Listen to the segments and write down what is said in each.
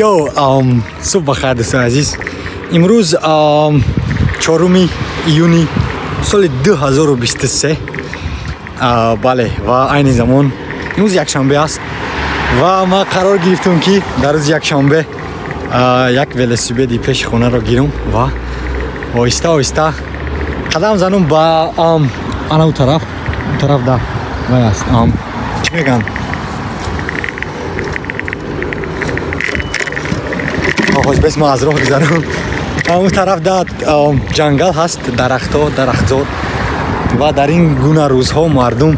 Йо, субҳ бахайр, дӯстони азиз. Имрӯз 4 июни соли 2023. Бале, ва айни замон имрӯз якшанбе аст ва ман қарор гирифтам, ки дар рӯзи якшанбе як велосипеди пеши хонаро гирам ва оҳиста оҳиста қадам занам ба ана ӯ тараф, ӯ тараф да вай аст, чӣ мегӯянд, ҳоз бес ма аз роҳ гузарам. Он тараф да ҷангал ҳаст, дарахтҳо, дарахтзор, ва дар ин гуна рӯзҳо мардум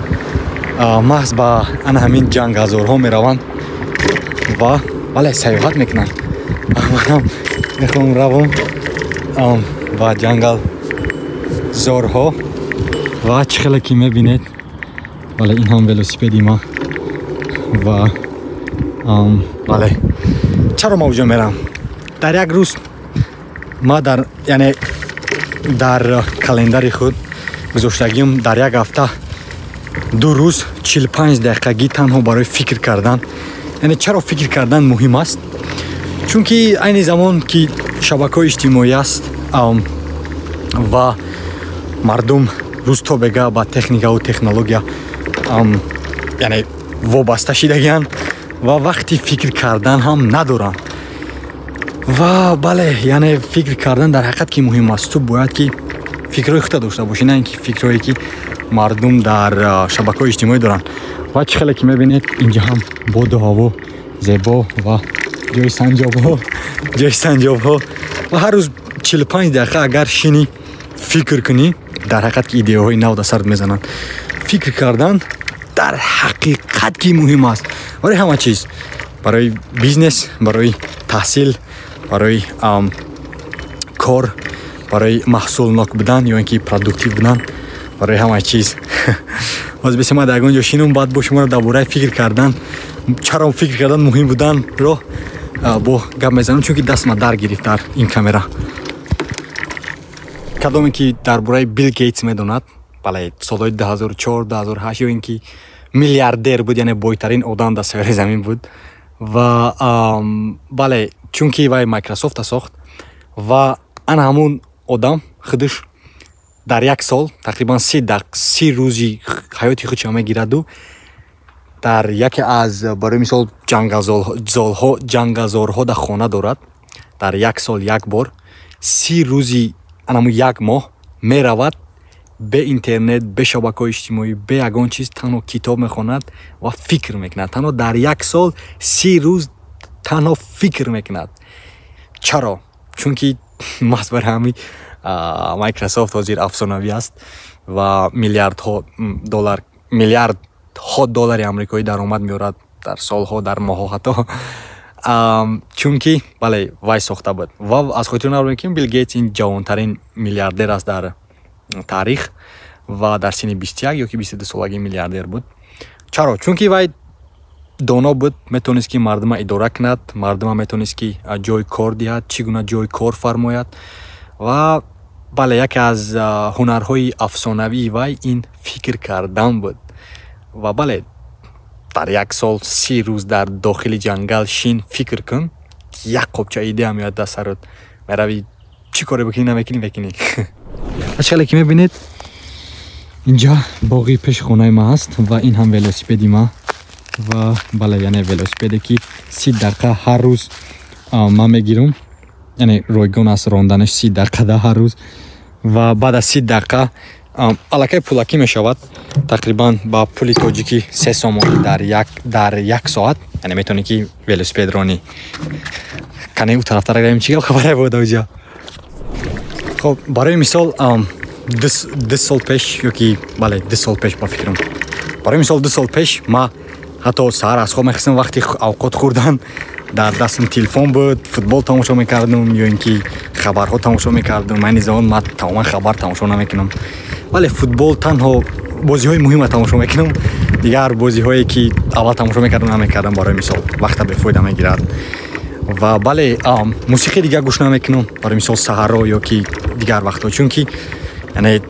маҳз ба ана ҳамин ҷангалзорҳо мераванд ва бале, сайёҳат мекунанд. Манам мехоҳам равам ба ҷангалзорҳо. Ва чӣ хеле ки мебинед, бале, ин ҳам велосипеди ма. Ва бале, чаро ма уҷо мерам? Дар як рӯз ма дар, яъне дар календари худ гузоштагиам, дар як ҳафта 2 рӯз 45 дақиқагӣ танҳо барои фикр кардан. Яъне чаро фикр кардан муҳим аст? Чунки айни замон ки шабакаҳои иҷтимоӣ аст ва мардум рӯз то бега ба техникаву технология, яъне вобаста шидагианд ва вақти фикр кардан ҳам надоранд. Ва бале, яъне фикр кардан дар ҳақиқат ки муҳим аст. Ту бояд ки фикрҳои худта дошта бошӣ, на ин ки фикрҳое ки мардум дар шабакаҳои иҷтимоӣ доранд. Ва чӣ хеле ки мебинед, инҷа ҳам боду ҳаво зебо ва ҷои санҷобҳо, ҷои санҷобҳо. Ва ҳар рӯз 45 дақиқа агар шинӣ фикр кунӣ, дар ҳақиқат ки идеяҳои нав дар сарат мезананд. Фикр кардан дар ҳақиқат ки муҳим аст барои ҳама чиз, барои бизнес, барои таҳсил, барои кор, барои маҳсулнок будан ё ин ки продуктив будан, барои ҳама чиз. Боз бесе ма дар ягон ҷо шинум, баъд бо шуморо дар бораи фикр кардан, чаро фикр кардан муҳим буданро бо гап мезанам, чунки дастма дар гирифт дар ин камера. Кадоме ки дар бораи Билл Гейтс медонад, бале, солҳои 2004, 2008 ё ин ки миллиардер буд, яъне бойтарин одам дар сайёраи замин буд. Ва бале, чунки вай Майкрософта сохт ва ана ҳамун одам худаш дар як сол тақрибан 30 рӯзи ҳаёти худша мегираду дар яке аз, барои мисол, ҷангалзорҳо дар хона дорад. Дар як сол як бор 30 рӯзи анаму як моҳ меравад, бе интернет, бе шабакаҳои иҷтимоӣ, бе ягон чиз, танҳо китоб мехонад ва фикр мекунад. Танҳо дар як сол 30 рӯз танҳо фикр мекунад. Чаро? Чунки маҳз барои ҳамин Майкрософт ҳозир афсонавӣ аст ва миллиардҳо доллар, миллиардҳо доллари амрикоӣ даромад меорад дар солҳо, дар моҳҳо ҳатто, чунки бале, вай сохта буд. Ва аз хотир набарем, ки Билл Гейтс ин ҷавонтарин миллиардер аст дар таърих ва дар синни 21 ё ки 22 солагӣ миллиардер буд. Чаро? Чунки вай доно буд, метавонист ки мардума идора кунад, мардума метавонист ки ҷои кор диҳад, чӣ гуна ҷои кор фармояд. Ва бале, яке аз ҳунарҳои афсонавии вай ин фикр кардан буд. Ва бале, дар як сол 30 рӯз дар дохили ҷангал шин, фикр кун, як қопча идея меояд дар сарат, меравӣ, чӣ коре бикунӣ намекунӣ, мекунӣ. Хеле ки мебинед, инҷа боғи пеши хонаи ма аст ва ин ҳам велосипеди ма. Ва бале, яъне велосипеде ки 30 дақиқа ҳар рӯз ман мегирам, яъне ройгон аст ронданаш 30 дақиқа да ҳар рӯз. Ва баъд аз 30 дақиқа аллакай пулакӣ мешавад, тақрибан ба пули тоҷикӣ 3 сомонӣ дар як соат, яъне метавонӣ ки велосипед ронӣ. Кане ӯ тарафтара равем, чӣ гап хабаре буд оҷа? Хоб, барои мисол, 2 сол пеш ё ки бале, 2 сол пеш, ба фикрам, барои мисол, 2 сол пеш ма ҳатто саҳар аз хоб мехестам, вақти авқот хӯрдан дар дастам телефон буд, футбол тамошо мекардам ё ин ки хабарҳо тамошо мекардам. Айни замон ман тамоман хабар тамошо намекунам, вале футбол танҳо бозиҳои муҳима тамошо мекунам, дигар бозиҳое ки аввал тамошо мекардам, намекардам. Барои мисол, вақта бефоида мегирад. Ва бале, мусиқи дигар гӯш намекунам, барои мисол, саҳарро ё ки дигар вақтҳо, чунки яъне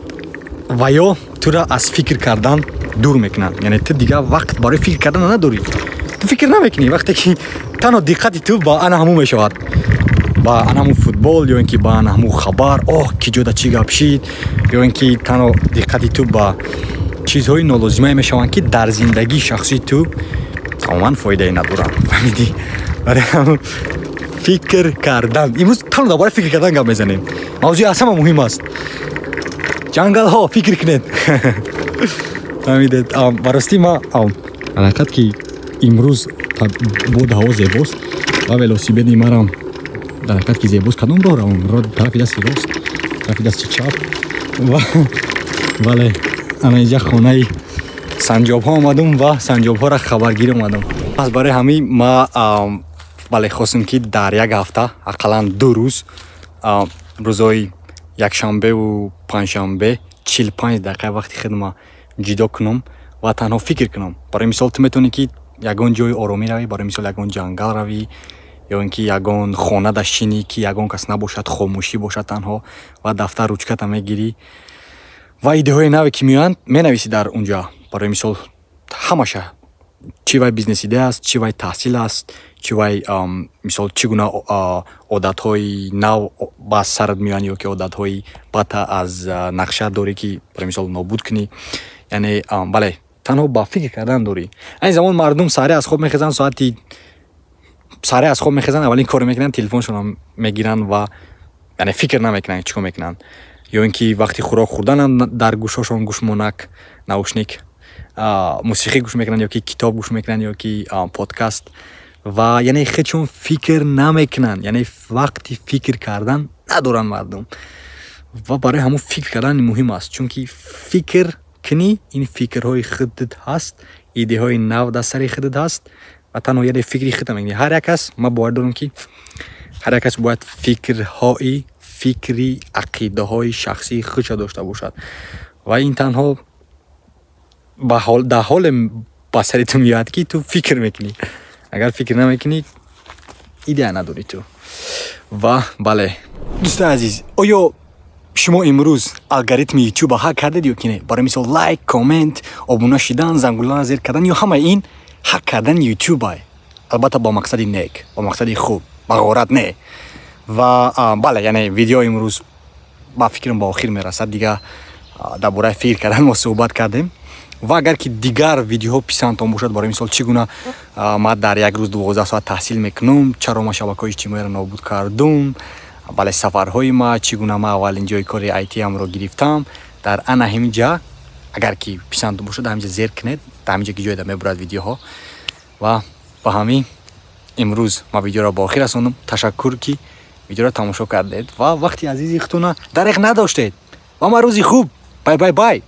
ва ё тура аз фикр кардан дур мекунанд, яъне ту дигар вақт барои фикр кардан надорӣ. Ту фикр намекунӣ, вақте ки танҳо диққати ту ба ана ҳамун мешавад, ба ана ҳамун футбол ё ин ки ба ана ҳамун хабар, оҳ, ки ҷода чӣ гап шид, ё ин ки танҳо диққати ту ба чизҳои нолозимае мешаванд, ки дар зиндагии шахсии ту тамоман фоидае надоранд. Фаҳмидӣ? Барои ҳамун фикр кардан, имрӯз танҳо дар бораи фикр кардан гап мезанем. Мавзӯи аз ҳама муҳим аст. Ҷангалҳо, фикр кунед. Фаҳмидед? Ба ростӣ ма ҳаракат ки имрӯз боду ҳаво зебост ва велосипеди марам дар ҳаракат ки зебост. Кадом роҳ равам? Тарафи дасти рост, тарафи дасти чап? Ва бале, ана инҷа хонаи санҷобҳо омадум ва санҷобҳоро хабаргирӣ омадам. Пас барои ҳамин ма, бале, хостем, ки дар як ҳафта ақаллан 2 рӯз, рӯзҳои якшанбеву панҷшанбе, 45 дақиқа вақти худма ҷудо кунам ва танҳо фикр кунам. Барои мисол, ту метавонӣ, ки ягон ҷои оромӣ равӣ, барои мисол, ягон ҷангал равӣ ё ин ки ягон хона дашинӣ, ки ягон кас набошад, хомӯшӣ бошад танҳо, ва дафтар ручката мегирӣ ва идеҳои наве ки меоянд, менависӣ дар унҷа. Барои мисол, ҳамаша, чӣ вай бизнес идея аст, чӣ вай таҳсил аст, чӣ вай, мисол, чӣ гуна одатҳои нав ба сарат меоянд ё ки одатҳои бадта аз нақша дорӣ, ки барои мисол нобуд кунӣ. Яъне, бале, танҳо ба фикр кардан дорӣ. Айни замон мардум саҳре аз хоб мехезанд, соати саҳре аз хоб мехезанд, аввалин коре мекунанд, телефоншонро мегиранд ва яъне фикр намекунанд, чӣ кор мекунанд. Ё ин ки вақти хӯрок хӯрданам дар гӯшҳошон гӯшмонак, наушник, мусиқӣ гӯш мекунанд ё ки китоб гӯш мекунанд ё ки подкаст ва яъне худшон фикр намекунанд, яъне вақти фикр кардан надоранд мардум. Ва барои ҳамон фикр кардан муҳим аст, чунки фикр кунӣ, ин фикрҳои худат ҳаст, идеҳои нав дар сари худат ҳаст ва танҳо яъне фикри худта мекунӣ. Ҳар як кас, ман бовар дорам, ки ҳар як кас бояд фикрҳои, фикри, ақидаҳои шахсии худша дошта бошад ва ин танҳо дар ҳоле ба сари ту меояд, ки ту фикр мекунӣ. Агар фикр намекунӣ, идея надорӣ ту. Ва бале, дӯстони азиз, оё шумо имрӯз алгоритми ютуба ҳак кардед ё ки не? Барои мисол, лайк, коммент, обуна шидан, зангуларо зер кардан ё ҳамаи ин ҳак кардани ютуба, албатта, бо мақсади нек, бо мақсади хуб, ба ғорат не. Ва бале, яъне видео имрӯз ба фикрам ба охир мерасад. Дига дар бораи фикр кардан мо суҳбат кардем ва агар ки дигар видеоҳо писандтон бошад, барои мисол, чӣ гуна ман дар як рӯз 12 соат таҳсил мекунам, чаро ман шабакаҳои иҷтимоиро нобуд кардум, бале, сафарҳои ма, чӣ гуна ман аввалин ҷои кори айтиамро гирифтам, дар ана ҳамин ҷа агар ки писандтон бошад, дар ҳамин ҷа зер кунед, дар ҳамин ҷа ки ҷойда мебурад видеоҳо. Ва ба ҳамин имрӯз ман видеоро ба охир расондам. Ташаккур, ки видеоро тамошо кардед ва вақти азизи худтона дареғ надоштед. Ва ман рӯзи хуб. Bye, bye, bye.